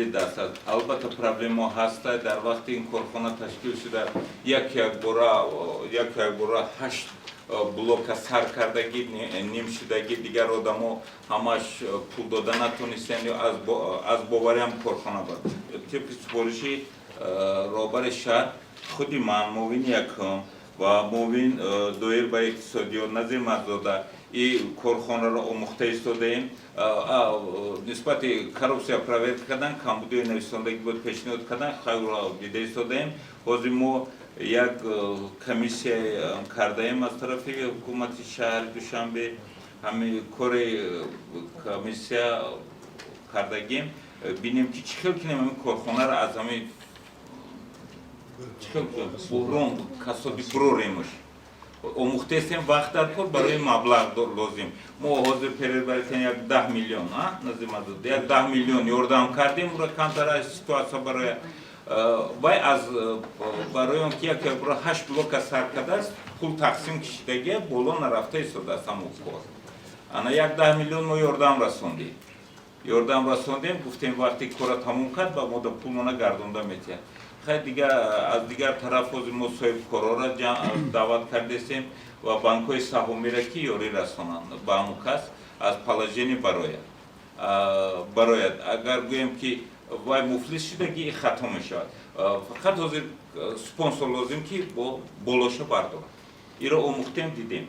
қобили даст аст. Албатта, проблема ҳаста. Дар вақти ин корхона ташкил шуда, як якбора, як якбора ҳашт блока сар кардагӣ, ним шудагӣ, дигар одамо ҳамаш пул дода натонистанд ё аз бовариам корхона буд. Тибқи супориши роҳбари шаҳр, худи ман, муовини якум ва муовин доир ба иқтисодиёт Назир Мадзода, и корхонаро омӯхта истодаем. Нисбати коррупсия проверка кардан, камбудиҳои нависондагӣ буд, пешниҳод кардан, хайро дида истодаем. Ҳозир мо як комиссия кардаем аз тарафи ҳукумати шаҳри Душанбе. Ҳами кори комиссия кардагим, бинем, ки чӣ хел кинем ҳамин корхонаро аз ҳамин чӣ хел буҳрон, касоди буроремаш. Омӯхтаистем, вақт дар кор, барои маблағ лозим. Мо ҳозир предварительно як 10 миллион, Назир, як 10 миллион ёрдам кардем, ура камтар ситуация барои вай аз барои он ки як бора ҳашт блока сар кардааст, пул тақсим кишидагия, боло нарафта истодааст ҳамон кор. Ана як 10 миллион мо ёрдам расондем, ёрдам расондем. Гуфтем, вақте кора тамом кард, ба мо пулмона гардонда метиҳад. Хай, дигар аз дигар тараф ҳозир мо соҳибкорора даъват кардесем ва банкҳои саҳомиро, ки ёрӣ расонанд ба ҳамон кас, аз положение барояд. Барояд, агар гӯем, ки вай муфлис шудагӣ, хато мешавад. Фақат ҳозир спонсор лозим, ки бо болоша бардорад. Иро омӯхтем, дидем.